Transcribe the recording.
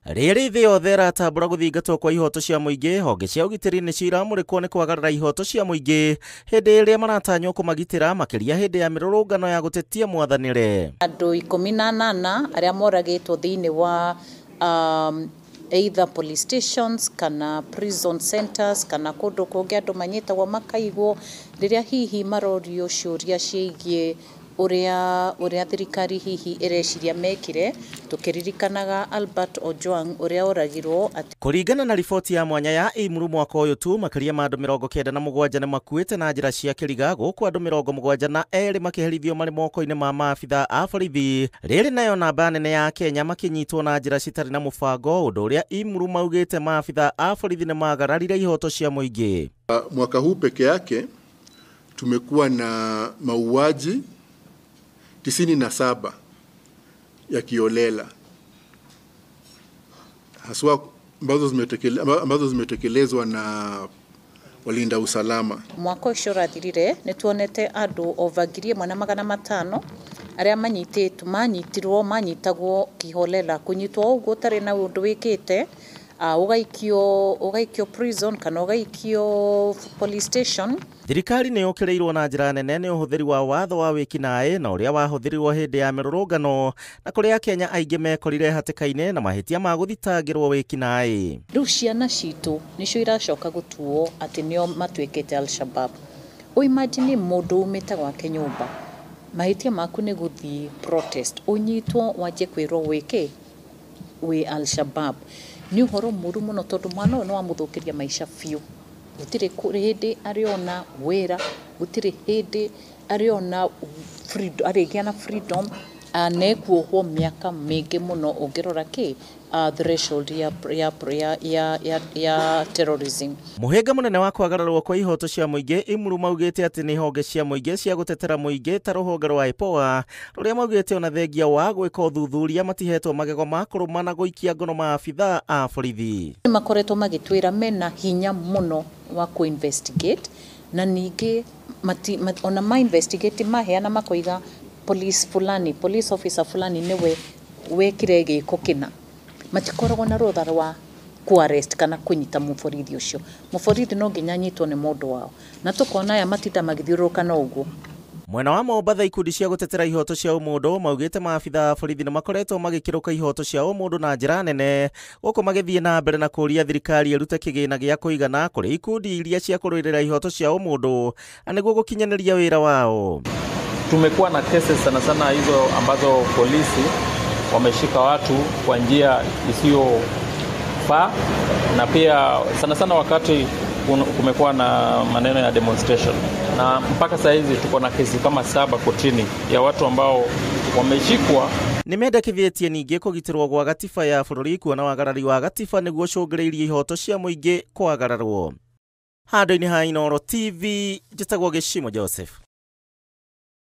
Rĩrĩ thĩ yothe ĩratambũra gũthingatwo kwa ihoto cia mũingĩ, honge cia ũgitĩri nĩcio iramũrĩkwo nĩ kwagarara ihoto cia mũingĩ hĩndĩ ĩrĩa maratanywo kũmagitĩra makĩria hĩndĩ ya mĩrũrũngano ya gũtetia mwathanĩre. Andũ 18 arĩa moragĩtwo thĩinĩ wa either police stations kana prison centers kana kũndũ kũngĩ andũ manyitagwo makaigwo rĩrĩa hihi marorio ciũria ciĩgiĩ ũrĩa thirikari hihi ĩreciria mekire, tũkĩririkanaga Albert Ojwang ũrĩa oragirwo. Kũringana na riboti ya mwanya ya IMRU mwaka ũyũ tu, makĩria ma andũ 97 nĩ makuĩte na njĩra cia kĩriga, gũkũ andũ 72 makĩherithio marĩ moko-inĩ ma maabitha a borithi. Rĩrĩ nayo namba nene ya Kenya makĩnyitwo na njĩra citarĩ na mũbango, ũndũ ũrĩa IMRU maugĩte maabitha a borithi nĩ magararire ihoto cia mũingĩ. Mwaka huu peke yake tumekuwa na mauaji 97 ya kiolela, haswa ambazo zimetekelezwa na walinda usalama. Mwaka ũcio ũrathirire nĩ tuonete andũ over 1,500 arĩa manyitĩtwo, manyitirwo, manyitagwo kiholela, kũnyitwo ũguo ũtarĩ na ũndũ wĩkĩte, ũgaikio prison kana ũgaikio police station. Thirikari nĩ yũkĩrĩirwo na njĩra nene nĩ ũhũthĩri wa watho wa wĩkinaĩ na ũrĩa wahũthĩrirwo hĩndĩ ya mĩrũrũngano, na kũrĩa Kenya aingĩ mekorire hatĩka-inĩ na mahĩtia ma gũthitangĩrwo wĩkinaĩ. Rĩu ciana citũ nĩcio iracoka gũtuo atĩ nĩo matuĩkĩte Al-Shabaab. Ũimagine mũndũ umĩte gwake nyũmba, mahĩtia maku nĩ gũthiĩ protest, ũnyitwo wanjie kwĩrwo wĩkĩ wĩ Al-Shabaab. Nĩ ũhoro mũru mũno tondũ mwana ũyũ nĩ wamũthũkĩria maica biũ. Gũtirĩ hĩndĩ arĩona wĩra, gũtirĩ hĩndĩ arĩona freedom, arĩgĩa na freedom, na ekuohwo mĩaka mĩingĩ mũno ũngĩrora kĩ threshold ya terrorism. Mũhĩnga mũnene wa kwagararwo kwa ihoto cia mũingĩ IMRU maugĩte atĩ nĩ honge cia mũingĩ cia gũtetera mũingĩ ta rũhonge rwa IPOA rũrĩa maugĩte ona thengia wa gwĩka ũthuthuria matihetwo magego ma kũrũma na gũikia ngono maabitha a borithi. Nĩ makoretwo magĩtwĩra mena hinya mũno wa kũ-investigate, na ningĩ ona ma investigate maheana makoiga police fulani, police officer fulani nĩwe wekire gĩko kĩna. Matikoragwo na rũtha rwa ku-arrest kana kũnyita mũborithi ũcio. Mũborithi no nginya anyitwo nĩ mũndũ wao. Na tũkona aya matinda magĩthiũrũrũka na ũguo. Mwena wa Mombatha ikundi cia gũtetera ihoto cia ũmũndũ maugĩte maabitha a borithi nĩ makoretwo magĩkĩrũka ihoto cia ũmũndũ na njĩra nene, gũkũ magĩthiĩ na mbere na kũũria thirikari ĩrute kĩgĩna gĩa kũigana kũrĩ ikundi iria cia kũrũĩrĩra ihoto cia ũmũndũ na nĩguo gũkinyanĩria wĩra wao. Tumekuwa na cases sana sana hizo ambazo polisi wameshika watu kwa njia isiyofaa, na pia sana sana wakati kumekuwa na maneno ya demonstration, na mpaka saa hizi tuko na kesi kama 7 kotini ya watu ambao wameshikwa. Nĩmendekithĩtie ningĩ kũgitĩrwo gwa gatiba ya bũrũri kuona wagarari wa gatiba nĩguo ũcũngĩrĩirie ihoto cia mũingĩ kwagararwo. Handũ-inĩ ha Inooro TV, njĩtagwo Gĩcimo Joseph.